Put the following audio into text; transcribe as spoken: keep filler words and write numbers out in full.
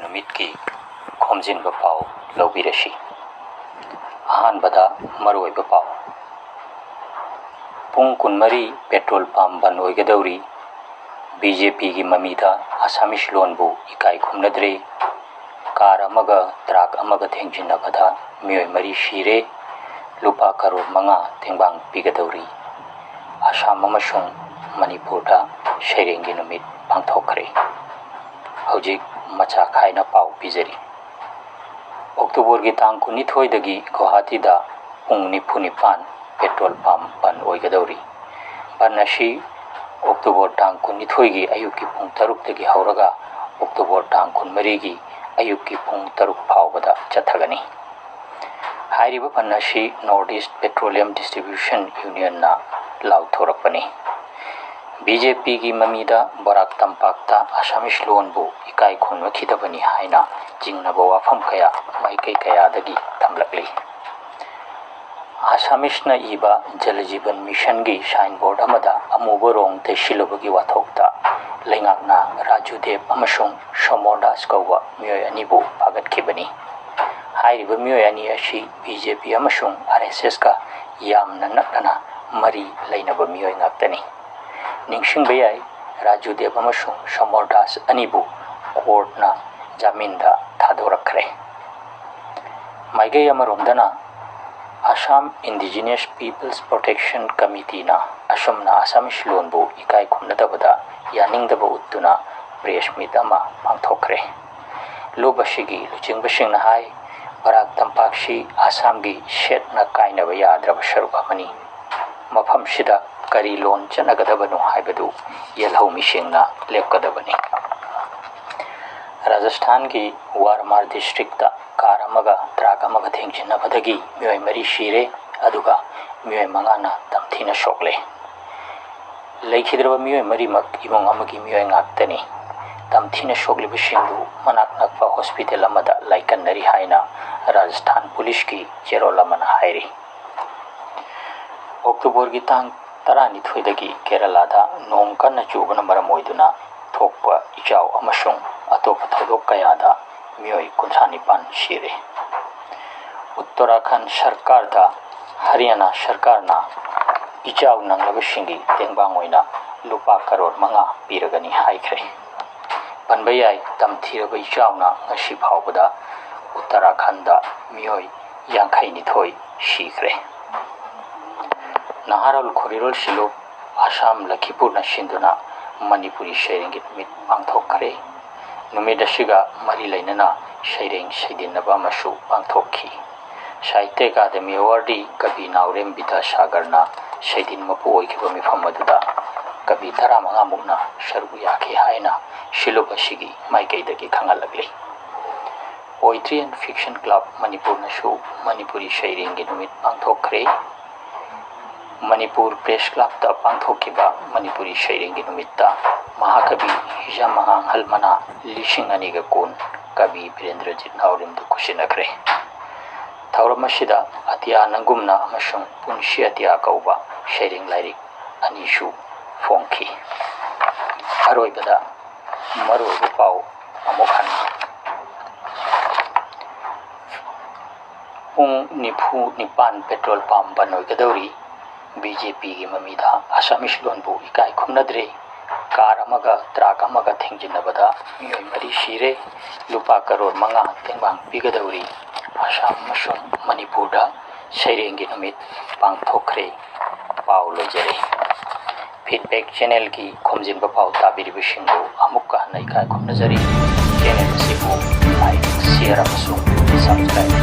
ꯅꯨꯃꯤꯠꯀꯤ ꯈꯣꯝꯖꯤꯟꯕ ꯄꯥꯎ ꯂꯧꯕꯤꯔꯁꯤ꯫ ꯑꯍꯥꯟꯕꯗ ꯃꯔꯨꯑꯣꯏꯕ ꯄꯥꯎ꯫ ꯄꯨꯡ ꯀꯨꯟꯃꯔꯤ petrol pump ꯕꯟ ꯑꯣꯏꯒꯗꯧꯔꯤ꯫ BJPꯒꯤ ꯃꯃꯤꯗ Assamese ꯂꯣꯟꯕꯨ ꯏꯀꯥꯏ ꯈꯨꯝꯅꯗ꯭ꯔꯦ꯫ Car ꯑꯃꯒ truck ꯑꯃꯒ ꯊꯦꯡꯖꯤꯟꯅꯕꯗ ꯃꯤꯑꯣꯏ ꯃꯔꯤ ꯁꯤꯔꯦ, ꯂꯨꯄꯥ ꯀꯔꯣꯔ ꯃꯉꯥ ꯇꯦꯡꯕꯥꯡ ꯄꯤꯒꯗꯧꯔꯤ꯫ ꯑꯁꯥꯝ ꯑꯃꯁꯨꯡ ꯃꯅꯤꯄꯨꯔꯗ ꯁꯩꯔꯦꯡꯒꯤ ꯅꯨꯃꯤꯠ ꯄꯥꯡꯊꯣꯛꯈ꯭ꯔꯦ꯫ ꯍꯧꯖꯤꯛ ꯃꯆꯥ ꯈꯥꯏꯅ ꯄꯥꯎ ꯄꯤꯖꯔꯤ꯫ Octoberꯒꯤ ꯇꯥꯡ ꯀꯨꯟꯅꯤꯊꯣꯏꯗꯒꯤ ꯒꯨꯋꯥꯍꯥꯇꯤꯗ ꯄꯨꯡ ꯅꯤꯐꯨ ꯅꯤꯄꯥꯟ petrol pump ꯕꯟ ꯑꯣꯏꯒꯗꯧꯔꯤ꯫ ꯕꯟ ꯑꯁꯤ October ꯇꯥꯡ ꯀꯨꯟꯅꯤꯊꯣꯏꯒꯤ ꯑꯌꯨꯛꯀꯤ ꯄꯨꯡ ꯇꯔꯨꯛꯇꯒꯤ ꯍꯧꯔꯒ October ꯇꯥꯡ ꯀꯨꯟꯃꯔꯤꯒꯤ ꯑꯌꯨꯛꯀꯤ ꯄꯨꯡ ꯇꯔꯨꯛ ꯐꯥꯎꯕꯗ ꯆꯠꯊꯒꯅꯤ꯫ ꯍꯥꯏꯔꯤꯕ ꯕꯟ ꯑꯁꯤ North East Petroleum Distribution Unionꯅ ꯂꯥꯎꯊꯣꯔꯛꯄꯅꯤ꯫ BJPꯒꯤ ꯃꯃꯤꯗ ꯕꯔꯥꯛ ꯇꯝꯄꯥꯛꯇ Assamese ꯂꯣꯟꯕꯨ ꯏꯀꯥꯏ ꯈꯨꯝꯅꯈꯤꯗꯕꯅꯤ ꯍꯥꯏꯅ ꯆꯤꯡꯅꯕ ꯋꯥꯐꯝ ꯀꯌꯥ ꯃꯥꯏꯀꯩ ꯀꯌꯥꯗꯒꯤ ꯊꯝꯂꯛꯂꯤ꯫ Assameseꯅ ꯏꯕ Jal Jeevan Missionꯒꯤ signboard ꯑꯃꯗ ꯑꯃꯨꯕ ꯔꯣꯡ ꯇꯩꯁꯤꯜꯂꯨꯕꯒꯤ ꯋꯥꯊꯣꯛꯇ ꯂꯩꯉꯥꯛꯅ ꯔꯥꯖꯨ ꯗꯦꯕ ꯑꯃꯁꯨꯡ ꯁꯣꯃꯣꯔ ꯗꯥꯁ ꯀꯧꯕ ꯃꯤꯑꯣꯏ ꯑꯅꯤꯕꯨ ꯐꯥꯒꯠꯈꯤꯕꯅꯤ꯫ ꯍꯥꯏꯔꯤꯕ ꯃꯤꯑꯣꯏ ꯑꯅꯤ ꯑꯁꯤ BJP ꯑꯃꯁꯨꯡ RSSꯀ ꯌꯥꯝꯅ ꯅꯛꯅꯅ ꯃꯔꯤ ꯂꯩꯅꯕ ꯃꯤꯑꯣꯏ ꯉꯥꯛꯇꯅꯤ꯫ ꯅꯤꯡꯁꯤꯡꯕ ꯌꯥꯏ, ꯔꯥꯖꯨ ꯗꯦꯕ ꯑꯃꯁꯨꯡ ꯁꯣꯃꯣꯔ ꯗꯥꯁ ꯑꯅꯤꯕꯨ courtꯅ ꯖꯥꯃꯤꯟꯗ ꯊꯥꯗꯣꯔꯛꯈ꯭ꯔꯦ꯫ ꯃꯥꯏꯀꯩ ꯑꯃꯔꯣꯝꯗꯅ Assam Indigenous Peoples Protection Committeeꯅ ꯑꯁꯨꯝꯅ Assamese ꯂꯣꯟꯕꯨ ꯏꯀꯥꯏ ꯈꯨꯝꯅꯗꯕꯗ ꯌꯥꯅꯤꯡꯗꯕ ꯎꯠꯇꯨꯅ press meet ꯑꯃ ꯄꯥꯡꯊꯣꯛꯈ꯭ꯔꯦ꯫ ꯂꯨꯞ ꯑꯁꯤꯒꯤ ꯂꯨꯆꯤꯡꯕꯁꯤꯡꯅ ꯍꯥꯏ, ꯕꯔꯥꯛ ꯇꯝꯄꯥꯛꯁꯤ ꯑꯁꯥꯝꯒꯤ ꯁꯦꯠꯅ ꯀꯥꯏꯅꯕ ꯌꯥꯗ꯭ꯔꯕ ꯁꯔꯨꯛ ꯑꯃꯅꯤ꯫ ꯃꯐꯝꯁꯤꯗ ꯀꯔꯤ ꯂꯣꯟ ꯆꯠꯅꯒꯗꯕꯅꯣ ꯍꯥꯏꯕꯗꯨ ꯌꯦꯜꯍꯧꯃꯤꯁꯤꯡꯅ ꯂꯦꯞꯀꯗꯕꯅꯤ꯫ ꯔꯥꯖꯁꯊꯥꯟꯒꯤ ꯋꯥꯔꯃꯥꯔ districtꯇ car ꯑꯃꯒ truck ꯑꯃꯒ ꯊꯦꯡꯖꯤꯟꯅꯕꯗꯒꯤ ꯃꯤꯑꯣꯏ ꯃꯔꯤ ꯁꯤꯔꯦ, ꯑꯗꯨꯒ ꯃꯤꯑꯣꯏ ꯃꯉꯥꯅ ꯇꯝꯊꯤꯅ ꯁꯣꯛꯂꯦ꯫ ꯂꯩꯈꯤꯗ꯭ꯔꯕ ꯃꯤꯑꯣꯏ ꯃꯔꯤꯃꯛ ꯏꯃꯨꯡ ꯑꯃꯒꯤ ꯃꯤꯑꯣꯏ ꯉꯥꯛꯇꯅꯤ꯫ ꯇꯝꯊꯤꯅ ꯁꯣꯛꯂꯤꯕꯁꯤꯡꯗꯨ ꯃꯅꯥꯛ ꯅꯛꯄ hospital ꯑꯃꯗ ꯂꯥꯏꯀꯠꯅꯔꯤ ꯍꯥꯏꯅ ꯔꯥꯖꯁꯊꯥꯟ policeꯀꯤ ꯆꯦꯔꯣꯜ ꯑꯃꯅ ꯍꯥꯏꯔꯤ꯫ Octoberꯒꯤ ꯇꯥꯡ ꯇꯔꯥꯅꯤꯊꯣꯏꯗꯒꯤ ꯀꯦꯔꯂꯥꯗ ꯅꯣꯡ ꯀꯟꯅ ꯆꯨꯕꯅ ꯃꯔꯝ ꯑꯣꯏꯗꯨꯅ ꯊꯣꯛꯄ ꯏꯆꯥꯎ ꯑꯃꯁꯨꯡ ꯑꯇꯣꯞꯄ ꯊꯧꯗꯣꯛ ꯀꯌꯥꯗ ꯃꯤꯑꯣꯏ ꯀꯨꯟꯊ꯭ꯔꯥ ꯅꯤꯄꯥꯟ ꯁꯤꯔꯦ꯫ ꯎꯠꯇꯔꯥꯈꯟꯗ ꯁꯔꯀꯥꯔꯗ ꯍꯔꯤꯌꯥꯅꯥ ꯁꯔꯀꯥꯔꯅ ꯏꯆꯥꯎ ꯅꯪꯂꯕꯁꯤꯡꯒꯤ ꯇꯦꯡꯕꯥꯡ ꯑꯣꯏꯅ ꯂꯨꯄꯥ ꯀꯔꯣꯔ ꯃꯉꯥ ꯄꯤꯔꯒꯅꯤ ꯍꯥꯏꯈ꯭ꯔꯦ꯫ ꯄꯟꯕ ꯌꯥꯏ, ꯇꯝꯊꯤꯔꯕ ꯏꯆꯥꯎꯅ ꯉꯁꯤ ꯐꯥꯎꯕꯗ ꯎꯠꯇꯔꯥꯈꯟꯗ ꯃꯤꯑꯣꯏ ꯌꯥꯡꯈꯩ ꯅꯤꯊꯣꯏ ꯁꯤꯈ꯭ꯔꯦ꯫ ꯅꯍꯥꯔꯣꯜ ꯈꯣꯔꯤꯔꯣꯜ ꯁꯤꯂꯨ ꯑꯁꯥꯝ ꯂꯈꯤꯄꯨꯔꯅ ꯁꯤꯟꯗꯨꯅ ꯃꯅꯤꯄꯨꯔꯤ ꯁꯩꯔꯦꯡꯒꯤ ꯅꯨꯃꯤꯠ ꯄꯥꯡꯊꯣꯛꯈ꯭ꯔꯦ꯫ ꯅꯨꯃꯤꯠ ꯑꯁꯤꯒ ꯃꯔꯤ ꯂꯩꯅꯅ ꯁꯩꯔꯦꯡ ꯁꯩꯗꯤꯟꯅꯕ ꯑꯃꯁꯨ ꯄꯥꯡꯊꯣꯛꯈꯤ꯫ ꯁꯥꯍꯤꯇ꯭ꯌ ꯑꯦꯀꯥꯗꯃꯤ ꯑꯦꯋꯥꯔꯗꯤ ꯀꯕꯤ ꯅꯥꯎꯔꯦꯝ ꯕꯤꯗ꯭ꯌꯥꯁꯥꯒꯔꯅ ꯁꯩꯗꯤꯟ ꯃꯄꯨ ꯑꯣꯏꯈꯤꯕ ꯃꯤꯐꯝ ꯑꯗꯨꯗ ꯀꯕꯤ ꯇꯔꯥꯃꯉꯥ ꯃꯨꯛꯅ ꯁꯔꯨꯛ ꯌꯥꯈꯤ ꯍꯥꯏꯅ ꯁꯤꯂꯨꯞ ꯑꯁꯤꯒꯤ ꯃꯥꯏꯀꯩꯗꯒꯤ ꯈꯪꯍꯜꯂꯛꯂꯤ꯫ Poetry and Fiction Club ꯃꯅꯤꯄꯨꯔꯅꯁꯨ Manipuri ꯁꯩꯔꯦꯡꯒꯤ ꯅꯨꯃꯤꯠ ꯄꯥꯡꯊꯣꯛꯈ꯭ꯔꯦ꯫ ꯃꯅꯤꯄꯨꯔ ꯄ꯭ꯔꯦꯁ ꯀ꯭ꯂꯕꯇ ꯄꯥꯡꯊꯣꯛꯈꯤꯕ ꯃꯅꯤꯄꯨꯔꯤ ꯁꯩꯔꯦꯡꯒꯤ ꯅꯨꯃꯤꯠꯇ ꯃꯍꯥꯀꯕꯤ ꯍꯤꯖꯝ ꯑꯉꯥꯡꯍꯜ ꯃꯅꯥ ꯂꯤꯁꯤꯡ ꯑꯅꯤꯒ ꯀꯨꯟ ꯀꯕꯤ ꯕꯤꯔꯦꯟꯗ꯭ꯔꯖꯤꯠ ꯅꯥꯎꯔꯦꯝꯗ ꯈꯨꯠꯁꯤꯟꯅꯈ꯭ꯔꯦ꯫ ꯊꯧꯔꯝ ꯑꯁꯤꯗ ꯑꯇꯤꯌꯥ ꯅꯪꯒꯨꯝꯅ ꯑꯃꯁꯨꯡ ꯄꯨꯟꯁꯤ ꯑꯇꯤꯌꯥ ꯀꯧꯕ ꯁꯩꯔꯦꯡ ꯂꯥꯏꯔꯤꯛ ꯑꯅꯤꯁꯨ ꯐꯣꯡꯈꯤ꯫ ꯑꯔꯣꯏꯕꯗ ꯃꯔꯨꯑꯣꯏꯕ ꯄꯥꯎ ꯑꯃꯨꯛ ꯍꯟꯅ꯫ ꯄꯨꯡ ꯅꯤꯐꯨ ꯅꯤꯄꯥꯟ ꯄꯦꯇ꯭ꯔꯣꯜ ꯄꯝ ꯕꯟ ꯑꯣꯏꯒꯗꯧꯔꯤ꯫ ꯕꯤ ꯖꯦ ꯄꯤꯒꯤ ꯃꯃꯤꯗ ꯑꯁꯥꯃꯤꯁ ꯂꯣꯟꯕꯨ ꯏꯀꯥꯏ ꯈꯨꯝꯅꯗ꯭ꯔꯦ꯫ ꯀꯥꯔ ꯑꯃꯒ ꯇ꯭ꯔꯛ ꯑꯃꯒ ꯊꯦꯡꯖꯤꯟꯅꯕꯗ ꯃꯤꯑꯣꯏ ꯃꯔꯤ ꯁꯤꯔꯦ꯫ ꯂꯨꯄꯥ ꯀꯔꯣꯔ ꯃꯉꯥ ꯇꯦꯡꯕꯥꯡ ꯄꯤꯒꯗꯧꯔꯤ꯫ ꯑꯁꯥꯝ ꯑꯃꯁꯨꯡ ꯃꯅꯤꯄꯨꯔꯗ ꯁꯩꯔꯦꯡꯒꯤ ꯅꯨꯃꯤꯠ ꯄꯥꯡꯊꯣꯛꯈ꯭ꯔꯦ꯫ ꯄꯥꯎ ꯂꯣꯏꯖꯔꯦ꯫ ꯐꯤꯗꯕꯦꯛ ꯆꯦꯅꯦꯜꯒꯤ ꯈꯣꯝꯖꯤꯟꯕ ꯄꯥꯎ ꯇꯥꯕꯤꯔꯤꯕꯁꯤꯡꯕꯨ ꯑꯃꯨꯛꯀ ꯍꯟꯅ ꯏꯀꯥꯏ ꯈꯨꯝꯅꯖꯔꯤ꯫ ꯆꯦꯅꯦꯜ ꯑꯁꯤꯕꯨ ꯂꯥꯏꯛ, ꯁꯤꯌꯔ ꯑꯃꯁꯨꯡ ꯁꯕꯁꯀ꯭ꯔꯥꯏꯕ